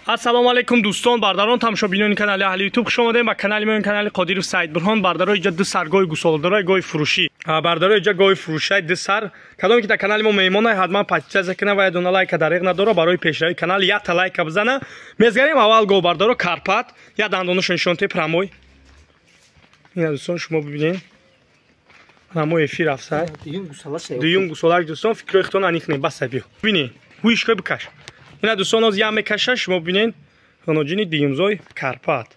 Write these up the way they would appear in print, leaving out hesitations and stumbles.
Ассалому алайкум дӯстон, бардарон, тамошобинони канали Аҳли Ютуб, хуш омадем ба канали мо, канали Қодиров Саидбурҳон. Бардаро, иҷа ду сар гоҳи гусоладорай, гоҳи фурӯшӣ. Бардаро, иҷа гоҳи фурӯшай ду сар. Кадоме ки дар канали мо меҳмонай, ҳатман подписаться кунад ва ядона лайка дареғ надора, барои пешравии канал якта лайка бизана. Мезгарем аввал гоҳ, бардаро, Карпат, я дандонашо нишон те прямой. Ина дӯстон, шумо бибинед. Прямой эфир афсай. Дуюм гусолак, дӯстон, фикрои худтон аниқ не, баста биё. Бибинед, ҳуишкой бикаш. Ина дӯстон, оз ям мекаша, шумо бибинед, ғуноҷини дуюмзой Карпат.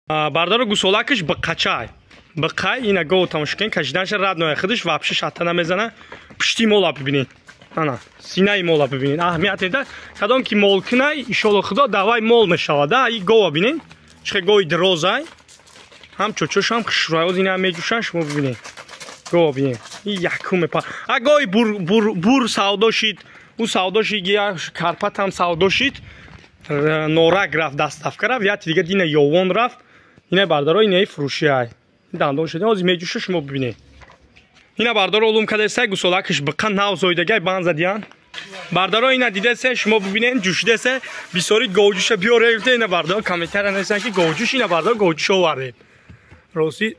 Бардаро, гусолакаш биқачай. Биқай, ина гов тамошо кунед, кашиданша рад ноя худаш вообще шатта намезана. Пушти мола бибинед. Ана, синаи мола бибинед. Аҳамият неда, кадом ки мол кунай, иншолло худо давай мол мешавад. Да, и гова бинед. Чихе гови дирозай. Ҳам чочош ҳам хушрӯй. Оз ина меҷӯшан, шумо бибинед. Гова бинед. И якум мепа. А гови бур бур бур савдо шид. Ӯ савдо шид, Карпат ҳам савдо шид, норак рафт, доставка рафт, яти дига дина ёвон рафт. Ина бардаро, инаи фурӯшиай дандон шуда, ҳозир меҷӯша, шумо бибинед. Ина бардаро, улум кадесай, гусолакаш биқа нав зоидагай бан задиян. Бардаро, ина дидесе, шумо бибинед, ҷӯшидесе, бисёри говҷӯша биёре гуфта, ина бардаро комментария нависанд, ки говҷӯш, ина бардаро говҷӯш овардем. Рости,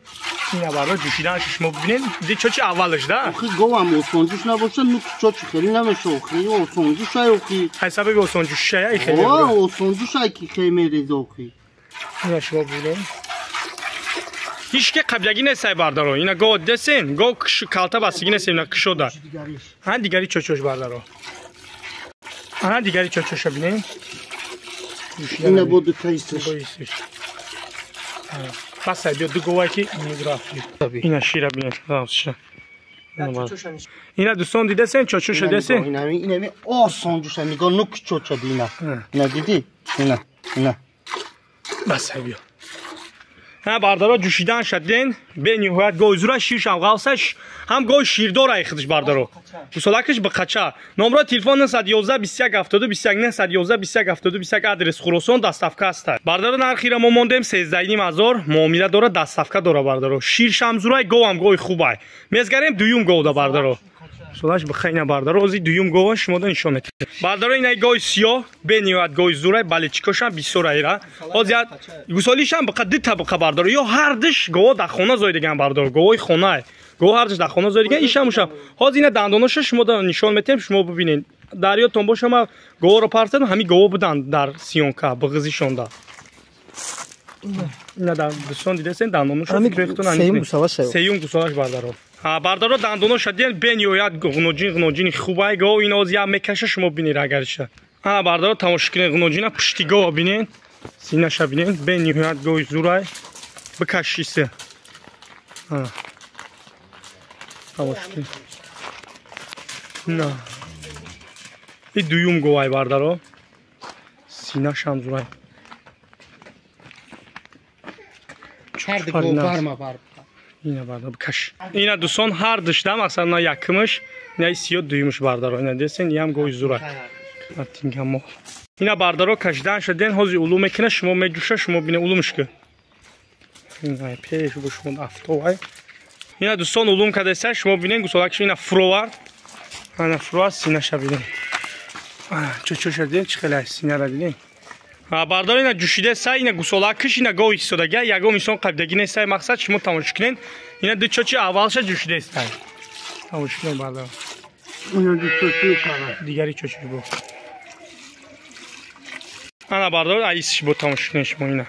ина бардаро, ҷӯшиданаш шумо бибинед, ди чочи аввалаш да? Охи говам осонҷӯш набошад, ну чочи хеле намеша, охи осонҷӯшай охи. Ай сабаби осонҷӯшай ай хеле. О, осонҷӯшай ки хеле мереза охи. Ина шумо бибинед. Ҳеч ки қаблагӣ нестай, бардаро. Ина гов десен, гов калта бастагӣ нестай, ина кушода. Ҳа, дигари чочош, бардаро. Ана дигари чочоша бинед. Ина бо ду таисиш. Пас биё ду говай ки рафти. Ина шира бинед, ғавсша. Ина дӯстон, дидесен, чочоша десен? Инами осон ҷуша, нигоҳ, нук чоча дина. Ина дидӣ? Ина, ина. Бас биё. Ҳа, бардаро, ҷӯшидан шаден, бениҳоят гоҳи зура, ширшам ғавсаш, ҳам гоҳи ширдор ай худаш, бардаро. Гусолакаш биқача. Номро телефон 911 21 72 21, 911 21 72 21, адрес Хуросон, доставка ҳаста. Бардаро, нархира мо мондем 13,5 ҳазор, муомила дора, доставка дора, бардаро. Ширшам зурай, говам гоҳи хубай. Мезгарем дуюм говда, бардаро. Солаш бихайна, бардаро, ози дуюм гова шумода нишон метиҳем. Бардаро, инай гоҳи сиёҳ, бениҳоят гоҳи зурай, балечикошам бисёр айра. Ози гусолишам биқа, дита биқа, бардаро. Ё ҳардиш гово дар хона зоидаган, бардаро, говои хонай. Гово ҳардиш дар хона зоидаган, ишам ушам. Ҳозир ина дандоноша шумода нишон метиҳем, шумо бибинед. Дар ёдтон боша, ма говоро партадам, ҳамин гово буданд дар съёмка, биғизишонда. Ина дӯстон, дидесен дандоноша, сеюм гусолаш, бардаро. Бардаро, дандоноша диден, бениҳоят ғуноҷин, ғуноҷини хубай гов, ин оз як мекаша, шумо бинед агариша. Ана бардаро, тамошо кунед ғуноҷина, пушти гова бинед, синаша бинед, бениҳоят гови зурай, бикашисе. Тамошо кунед. На. И дуюм говай, бардаро. Синашам зурай. Ҳар ду гов барма бар. Ина бардаро, бикаш. Ина дӯстон, ҳар душда, масалан, на якумаш, ина сиё дуюмаш, бардаро. Ина десен, иам гови зурай. Тинга мол. Ина бардаро, кашидан шаден, ҳозир улу мекуна, шумо меҷӯша, шумо бине, улумш ки. Ина пеш бо шумо афтовай. Ина дӯстон, улум кадаста, шумо бинен, гусолакш ина фуровард. Ана фуровард, синаша бинен. Чочоша диден, чӣ хеле синара диден. Бардаро, ина ҷӯшида сай, ина гусолакш, ина гов истодага, ягон инсон қабдагӣ нестай, мақсад шумо тамошо кунед. Ина ду чочи аввалша ҷӯшида стай. Тамошо кунед, бардаро. Ина ду чочи дигари чочиш бо. Ана бардаро, аисиш бо, тамошо кунед шумо ина.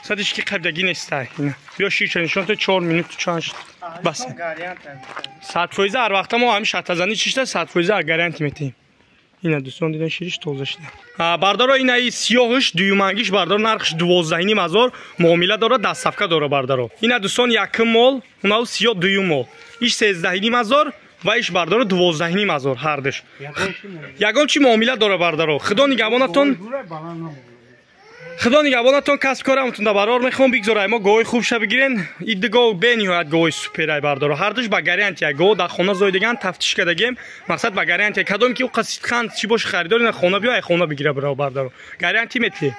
Садиш ки қабдагӣ нестай. Ина. Биё ширша нишон то 4 минут чанд шуд. Бас. 100% ҳар вақта мо ҳамин шаттазанӣ чишта 100% гарантия метиҳем. Ина дӯстон, дидан, шириш тоза шуда. Бардаро, ина и сиёҳиш дуюмангиш, бардаро, нархш 12,5 ҳазор, муомила дора, доставка дора, бардаро. Ина дӯстон, якум мол, унав сиёҳ дуюм мол. Иш 13,5 ҳазор ва иш, бардаро, 12,5 ҳазор ҳардиш. Ягон чи муомила дора, бардаро. Худо нигаҳбонатон. Худо нигаҳбонатон, касб корамтон да барор мехоҳам, бигзорай мо гоҳи хубша бигирен. Ид гов бениҳоят гоҳи суперай, бардаро. Ҳардуш ба гарантия. Гов дар хона зоидаган, тафтиш кардагем. Мақсад ба гарантия. Кадом ки ӯ қасидхан чӣ боша харидор, ина хона биё, ай хона бигира, бардаро. Гарантия метиҳ.